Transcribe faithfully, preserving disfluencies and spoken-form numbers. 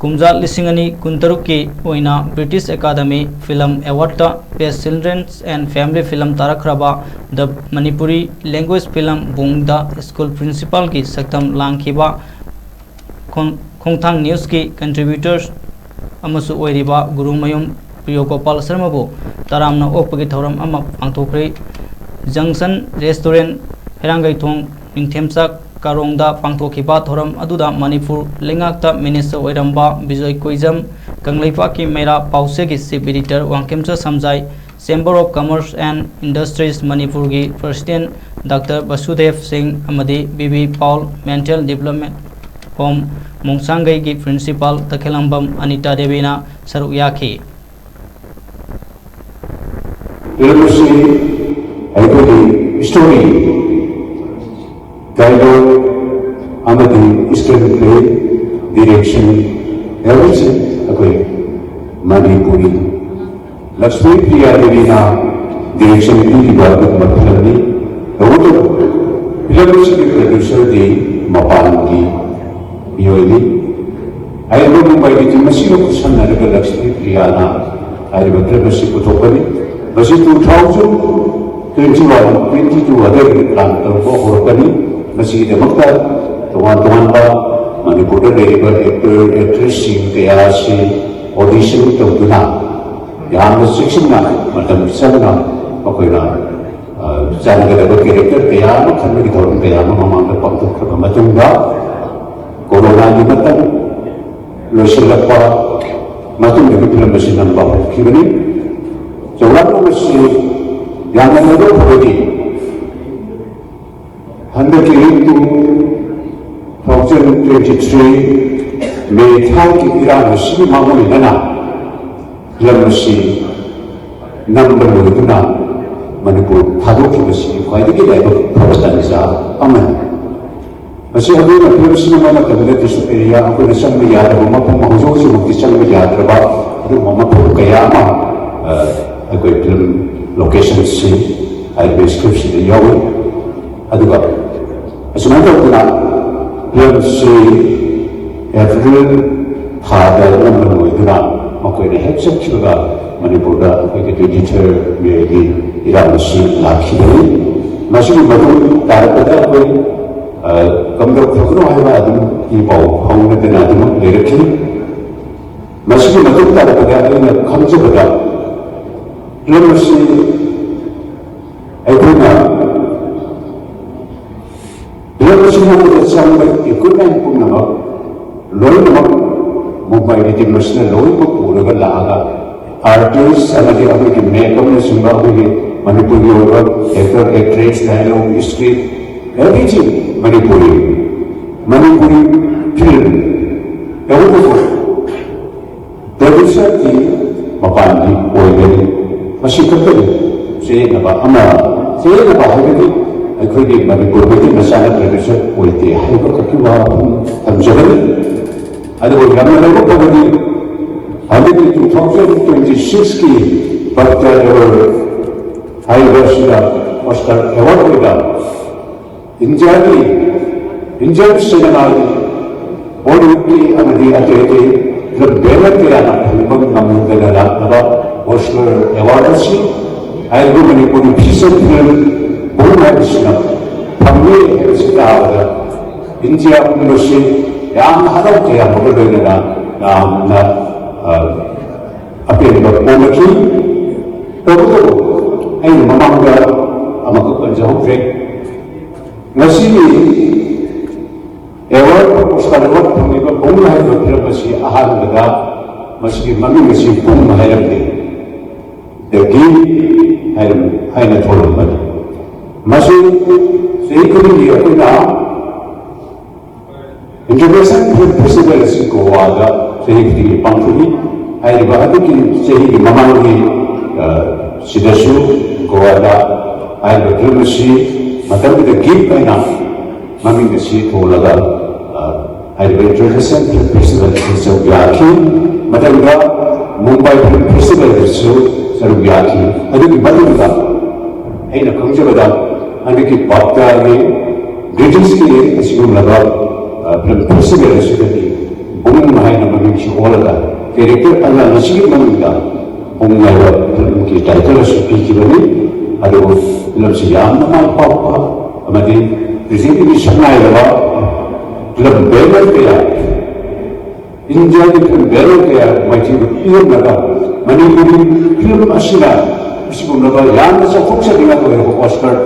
ꯀꯨꯝꯖꯥ ꯂꯤꯁꯤꯡ ꯑꯅꯤ ꯀꯨꯟꯇꯔꯨꯛꯀꯤ ꯑꯣꯏꯅ British Academy Film Awardꯇ Best Children's and Family Film ꯇꯥꯔꯛꯈ꯭ꯔꯕ The Manipuri Language Film ꯕꯨꯡꯗ School Principalꯒꯤ ꯁꯛꯇꯝ ꯂꯥꯡꯈꯤꯕ ꯈꯣꯡ-, ꯈꯣꯡꯊꯥꯡ Newsꯀꯤ contributors ꯑꯃꯁꯨ ꯑꯣꯏꯔꯤꯕ ꯒꯨꯔꯨꯃꯌꯨꯝ ꯄ꯭ꯔꯤꯌꯣ ꯒꯣꯄꯥꯜ ꯁꯔꯃꯕꯨ ꯇꯔꯥꯝꯅ ꯑꯣꯛꯄꯒꯤ ꯊꯧꯔꯝ ꯑꯃ ꯄꯥꯡꯊꯣꯛꯈ꯭ꯔꯦ꯫ Junction Restaurant, ꯍꯩꯔꯥꯡꯒꯩꯊꯣꯡ, ꯅꯤꯡꯊꯦꯝꯆꯥ ꯀꯥꯔꯣꯡꯗ ꯄꯥꯡꯊꯣꯛꯈꯤꯕ ꯊꯧꯔꯝ ꯑꯗꯨꯗ ꯃꯅꯤꯄꯨꯔ ꯂꯩꯉꯥꯛꯇ Minister ꯑꯣꯏꯔꯝꯕ ꯕꯤꯖꯣꯏ ꯀꯣꯏꯖꯝ, ꯀꯪꯂꯩꯄꯥꯛꯀꯤ ꯃꯩꯔꯥ ꯄꯥꯎꯆꯦꯒꯤ Chief Editor Wangkhemcha ꯁꯝꯖꯥꯏ, Chamber of Commerce and Industries ꯃꯅꯤꯄꯨꯔꯒꯤ President Doctor ꯕꯁꯨꯗꯦꯕ ꯁꯤꯡ ꯑꯃꯗꯤ B B Paul Mental Development Home ꯃꯣꯡꯁꯥꯡꯒꯩꯒꯤ Principal ꯇꯈꯦꯂꯝꯕꯝ ꯑꯅꯤꯇꯥ ꯗꯦꯕꯤꯅ ꯁꯔꯨꯛ ꯌꯥꯈꯤ꯫ ꯂꯤꯔꯤꯛ ꯑꯁꯤ ꯑꯩꯈꯣꯏꯒꯤ story, dialogue ꯑꯃꯗꯤ screenplay, direction, everything ꯑꯩꯈꯣꯏ ꯃꯅꯤꯄꯨꯔꯤ ꯂꯛꯁꯃꯤ ꯄ꯭ꯔꯤꯌꯥ ꯗꯦꯕꯤꯅ direction ꯄꯤꯔꯤꯕ ꯑꯗꯨꯒꯨꯝꯕ ꯐꯤꯂꯝꯅꯤ꯫ ꯇꯧꯕꯇꯕꯨ ꯐꯤꯂꯝ ꯑꯁꯤꯒꯤ producerꯗꯤ ꯃꯄꯥꯟꯒꯤ ꯃꯤꯑꯣꯏꯅꯤ꯫ ꯍꯥꯏꯔꯤꯕ ꯃꯨꯝꯕꯥꯏꯒꯤ team ꯑꯁꯤꯒ ꯈꯨꯠꯁꯝꯅꯔꯒ ꯂꯛꯁꯃꯤ ꯄ꯭ꯔꯤꯌꯥꯅ ꯍꯥꯏꯔꯤꯕ ꯐꯤꯂꯝ ꯑꯁꯤ ꯄꯨꯊꯣꯛꯄꯅꯤ꯫ ꯃꯁꯤ two thousand twenty one, twenty two ꯑꯗꯨꯋꯥꯏꯗꯒꯤ plan ꯇꯧꯕ ꯍꯧꯔꯛꯀꯅꯤ꯫ ꯃꯁꯤꯒꯤꯗꯃꯛꯇ ꯇꯣꯉꯥꯟ ꯇꯣꯉꯥꯟꯕ ꯃꯅꯤꯄꯨꯔꯗ ꯂꯩꯔꯤꯕ actor, actressꯁꯤꯡ ꯀꯌꯥ ꯑꯁꯤ audition ꯇꯧꯗꯨꯅ ꯌꯥꯝꯅ ꯆꯦꯛꯁꯤꯟꯅ ꯃꯇꯝ ꯆꯪꯅ ꯃꯈꯣꯏꯅ, ꯑ, ꯆꯥꯟꯅꯒꯗꯕ character ꯀꯌꯥ ꯑꯃ ꯈꯟꯕꯒꯤ ꯊꯧꯔꯝ ꯀꯌꯥ ꯑꯃ ꯃꯃꯥꯡꯗ ꯄꯥꯡꯊꯣꯛꯈ꯭ꯔꯕ ꯃꯇꯨꯡꯗ, ꯀꯣꯔꯣꯅꯥꯒꯤ ꯃꯇꯝ ꯂꯣꯏꯁꯤꯜꯂꯛꯄ ꯃꯇꯨꯡꯗꯒꯤ ꯐꯤꯂꯝ ꯑꯁꯤ ꯅꯝꯕ ꯍꯧꯈꯤꯕꯅꯤ꯫ ꯆꯥꯎꯔꯥꯛꯅ ꯃꯁꯤ ꯌꯥꯝꯅ ꯃꯔꯨ ꯑꯣꯏꯕꯗꯤ ꯍꯟꯗꯛꯀꯤ two thousand twenty three May ꯊꯥꯒꯤ ꯏꯔꯥꯡ ꯑꯁꯤꯒꯤ ꯃꯥꯡꯑꯣꯏꯅꯅ ꯐꯤꯂꯝ ꯑꯁꯤ ꯅꯝꯕ ꯂꯣꯏꯗꯨꯅ ꯃꯅꯤꯄꯨꯔ ꯊꯥꯗꯣꯛꯈꯤꯕꯁꯤ ꯈ꯭ꯋꯥꯏꯗꯒꯤ ꯂꯥꯏꯕꯛ ꯐꯕ ꯇꯥꯟꯖꯥ ꯑꯃꯅꯤ꯫ ꯃꯁꯤ ꯑꯗꯨꯅ ꯐꯤꯂꯝ ꯁꯤꯅꯦꯃꯥ ꯃꯇꯝꯗ district area ꯑꯩꯈꯣꯏꯅ ꯆꯪꯕ ꯌꯥꯗꯕ ꯃꯐꯝ, ꯍꯧꯖꯤꯛ ꯍꯧꯖꯤꯛꯃꯛꯇꯤ ꯆꯪꯕ ꯌꯥꯗ꯭ꯔꯕ ꯑꯗꯨꯒꯨꯝꯕ ꯃꯐꯝ ꯀꯌꯥ ꯑꯃ, ꯑ, ꯑꯩꯈꯣꯏ ꯐꯤꯂꯝ locationꯁꯤ ꯍꯥꯏꯔꯤꯕ scriptꯁꯤꯗ ꯌꯥꯎꯏ꯫ ꯑꯗꯨꯒ ꯑꯁꯨꯃꯥꯏꯅ ꯇꯧꯗꯅ ꯐꯤꯂꯝꯁꯤ April ꯊꯥꯗ ꯅꯝꯕ ꯂꯣꯏꯗꯨꯅ ꯃꯈꯣꯏꯅ ꯍꯦꯛ ꯆꯠꯈꯤꯕꯒ ꯃꯅꯤꯄꯨꯔꯗ ꯑꯩꯈꯣꯏꯒꯤ ꯇ꯭ꯋꯦꯟꯇꯤ ꯊ꯭ꯔꯤ ꯃꯦꯒꯤ ꯏꯔꯥꯡ ꯑꯁꯤ ꯂꯥꯛꯈꯤꯕꯅꯤ꯫ ꯃꯁꯤꯒꯤ ꯃꯇꯨꯡ ꯇꯥꯔꯛꯄꯗ ꯑꯩꯈꯣꯏ, ꯑ, ꯀꯝꯗꯧꯈ꯭ꯔꯕꯅꯣ ꯍꯥꯏꯕ ꯑꯗꯨꯝ ꯏ ꯄꯥꯎ ꯐꯥꯎꯅꯗꯅ ꯑꯗꯨꯃꯛ ꯂꯩꯔꯛꯈꯤ꯫ ꯃꯁꯤꯒꯤ ꯃꯇꯨꯡ ꯇꯥꯔꯛꯄꯗ ꯑꯩꯅ ꯈꯪꯖꯕꯗ ꯐꯤꯂꯝ ꯑꯁꯤ ꯑꯩꯈꯣꯏꯅ ꯐꯤꯂꯝ ꯑꯁꯤ ꯅꯝꯕꯗ ꯆꯪꯕ ꯏꯀ꯭ꯋꯤꯞꯃꯦꯟ ꯄꯨꯝꯅꯃꯛ ꯂꯣꯏꯅꯃꯛ ꯃꯨꯝꯕꯥꯏꯒꯤ ꯇꯤꯝ ꯑꯁꯤꯅ ꯂꯣꯏꯅꯃꯛ ꯄꯨꯔꯒ ꯂꯥꯛꯑꯒ ꯑꯥꯔꯇꯤꯁ ꯑꯃꯗꯤ ꯑꯩꯈꯣꯏꯒꯤ ꯃꯦꯀꯞꯅꯆꯤꯡꯕ ꯑꯩꯈꯣꯏꯒꯤ ꯃꯅꯤꯄꯨꯔꯒꯤ ꯑꯣꯏꯕ actor actress dialogue script everything Manipuri Manipuri film ꯇꯧꯕ ꯄ꯭ꯔꯗ꯭ꯌꯨꯁꯔꯒꯤ ꯃꯄꯥꯟꯒꯤ ꯑꯣꯏꯒꯅꯤ꯫ ꯃꯁꯤ ꯈꯛꯇꯅꯤ ꯆꯌꯦꯠꯅꯕ ꯑꯃ꯫ ꯆꯌꯦꯠꯅꯕ ꯍꯥꯏꯕꯗꯤ ꯑꯩꯈꯣꯏꯒꯤ ꯃꯅꯤꯄꯨꯔ ꯃꯩꯇꯩ ꯃꯆꯥꯅ ꯄ꯭ꯔꯗ꯭ꯌꯨꯁꯔ ꯑꯣꯏꯗꯦ ꯍꯥꯏꯕ ꯈꯛꯀꯤ ꯋꯥꯐꯝ ꯊꯝꯖꯕꯅꯤ꯫ ꯑꯗꯨꯕꯨ ꯌꯥꯝꯅ ꯂꯥꯏꯕꯛ ꯐꯕꯗꯤ ꯍꯟꯗꯛꯀꯤ ꯇꯨ ꯊꯥꯎꯖꯟ ꯇ꯭ꯋꯦꯟꯇꯤ ꯁꯤꯛꯁꯀꯤ ꯕꯛꯇ ꯍꯥꯏꯔꯤꯕ ꯑꯁꯤꯗ ꯑꯣꯁꯀꯥꯔ ꯑꯦꯋꯥꯔꯗ ꯑꯣꯏꯅ ꯏꯟꯗꯤꯌꯥꯒꯤ, ꯏꯟꯗꯤꯌꯟ ꯁꯤꯅꯦꯃꯥꯒꯤ, ꯕꯣꯂꯤꯋꯨꯗꯀꯤ ꯑꯃꯗꯤ ꯑꯇꯩ ꯑꯇꯩ ꯐꯤꯂꯝ ꯕꯦꯅꯔ ꯀꯌꯥꯅ ꯐꯪꯕ ꯉꯝꯗꯅ ꯂꯥꯛꯂꯕ ꯑꯣꯁꯀꯥꯔ ꯑꯦꯋꯥꯔꯗ ꯑꯁꯤ ꯍꯥꯏꯔꯤꯕ ꯃꯅꯤꯄꯨꯔꯤ ꯐꯤꯆꯔ ꯐꯤꯂꯝ ꯕꯨꯡ ꯍꯥꯏꯕꯁꯤꯅ ꯐꯪꯂꯦ ꯍꯥꯏꯕꯁꯤ ꯇꯥꯕꯗ ꯏꯟꯗꯤꯌꯥ ꯄꯨꯝꯕꯁꯤ ꯌꯥꯝꯅ ꯍꯔꯥꯎ ꯇꯌꯥꯝꯕꯒ ꯂꯣꯏꯅꯅ ꯌꯥꯝꯅ, ꯑ, ꯑꯄꯦꯟꯕ ꯐꯣꯡꯂꯛꯈꯤ꯫ ꯇꯧꯕꯇꯕꯨ ꯑꯩꯅ ꯃꯃꯥꯡꯗ ꯑꯃꯈꯛ ꯄꯟꯖꯍꯧꯈ꯭ꯔꯦ꯫ ꯉꯁꯤꯒꯤ ꯑꯦꯋꯥꯔꯗ, ꯑꯣꯁꯀꯥꯔ ꯑꯦꯋꯥꯔꯗ ꯐꯪꯂꯤꯕ ꯕꯨꯡ ꯍꯥꯏꯔꯤꯕ ꯐꯤꯂꯝ ꯑꯁꯤ ꯑꯍꯥꯟꯕꯗ ꯃꯁꯤꯒꯤ ꯃꯃꯤꯡ ꯑꯁꯤ ꯕꯨꯡ ꯍꯥꯏꯔꯝꯗꯦ, ꯗ ꯒꯤꯐ ꯍꯥꯏꯔꯝ-, ꯍꯥꯏꯅ ꯊꯣꯜꯂꯝꯕꯅꯤ꯫ ꯃꯁꯤ ꯆꯍꯤ ꯈꯨꯗꯤꯡꯒꯤ ꯑꯩꯈꯣꯏꯅ ꯏꯟꯇꯔꯅꯦꯁꯅꯦꯜ ꯐꯤꯂꯝ ꯐꯦꯁꯇꯤꯚꯦꯜ ꯑꯁꯤ ꯒꯣꯋꯥꯗ ꯆꯍꯤ ꯈꯨꯗꯤꯡꯒꯤ ꯄꯥꯡꯊꯣꯛꯏ꯫ ꯍꯥꯏꯔꯤꯕ ꯍꯟꯗꯛꯀꯤ ꯆꯍꯤꯒꯤ ꯃꯃꯥꯡꯒꯤ, ꯑ, ꯁꯤꯗꯁꯨ ꯒꯣꯋꯥꯗ ꯍꯥꯏꯔꯤꯕ ꯐꯤꯂꯝ ꯑꯁꯤ ꯃꯇꯝꯗꯨꯗ ꯒꯤꯐ ꯍꯥꯏꯅ ꯃꯃꯤꯡ ꯑꯁꯤ ꯊꯣꯜꯂꯒ, ꯑ, ꯍꯥꯏꯔꯤꯕ ꯏꯟꯇꯔꯅꯦꯁꯅꯦꯜ ꯐꯤꯂꯝ ꯐꯦꯁꯇꯤꯚꯦꯜ ꯑꯁꯤ ꯁꯔꯨꯛ ꯌꯥꯈꯤ꯫ ꯃꯊꯪꯗ ꯃꯨꯝꯕꯥꯏ ꯐꯤꯂꯝ ꯐꯦꯁꯇꯤꯚꯦꯜꯗꯁꯨ ꯁꯔꯨꯛ ꯌꯥꯈꯤ꯫ ꯑꯗꯨꯒꯤ ꯃꯇꯨꯡꯗ ꯑꯩꯅ ꯈꯪꯖꯕꯗ ꯍꯟꯗꯛꯀꯤ ꯕꯥꯐꯇꯥꯒꯤ ꯕ꯭ꯔꯤꯇꯤꯁꯀꯤ ꯑꯁꯤꯒꯨꯝꯂꯕ, ꯑ, ꯐꯤꯂꯝ ꯐꯦꯁꯇꯤꯚꯦꯜ ꯑꯁꯤꯗꯗꯤ ꯄꯨꯡ ꯍꯥꯏꯅ ꯃꯃꯤꯡꯁꯨ ꯑꯣꯜꯂꯒ ꯀꯦꯔꯦꯛꯇꯔ ꯑꯉꯥꯡ ꯑꯁꯤꯒꯤ ꯃꯃꯤꯡꯗ ꯄꯨꯡ ꯍꯥꯏꯕ ꯐꯤꯂꯝꯒꯤ ꯇꯥꯏꯇꯜ ꯑꯁꯤ ꯄꯤꯈꯤꯕꯅꯤ꯫ ꯑꯗꯨꯕꯨ ꯐꯤꯂꯝꯁꯤ ꯌꯥꯝꯅ ꯃꯥꯏ ꯄꯥꯛꯄ ꯑꯃꯗꯤ ꯄ꯭ꯔꯤꯊꯤꯕꯤꯒꯤ ꯁꯛꯅꯥꯏꯔꯕ ꯐꯤꯂꯝ ꯕꯦꯅꯔ ꯀꯌꯥ, ꯏꯟꯗꯤꯌꯥꯒꯤ ꯐꯤꯂꯝ ꯕꯦꯅꯔ ꯀꯌꯥ ꯃꯥꯏꯊꯤꯕ ꯄꯤꯔꯝꯂꯒ ꯃꯅꯤꯄꯨꯔꯤ ꯐꯤꯂꯝ ꯑꯁꯤꯅ ꯑꯁꯤꯒꯨꯝꯂꯕ ꯌꯥꯝꯅ ꯆꯥꯎꯊꯣꯛꯆꯅꯤꯡꯉꯥꯏ ꯑꯣꯏꯔꯕ ꯑꯣꯁꯀꯔ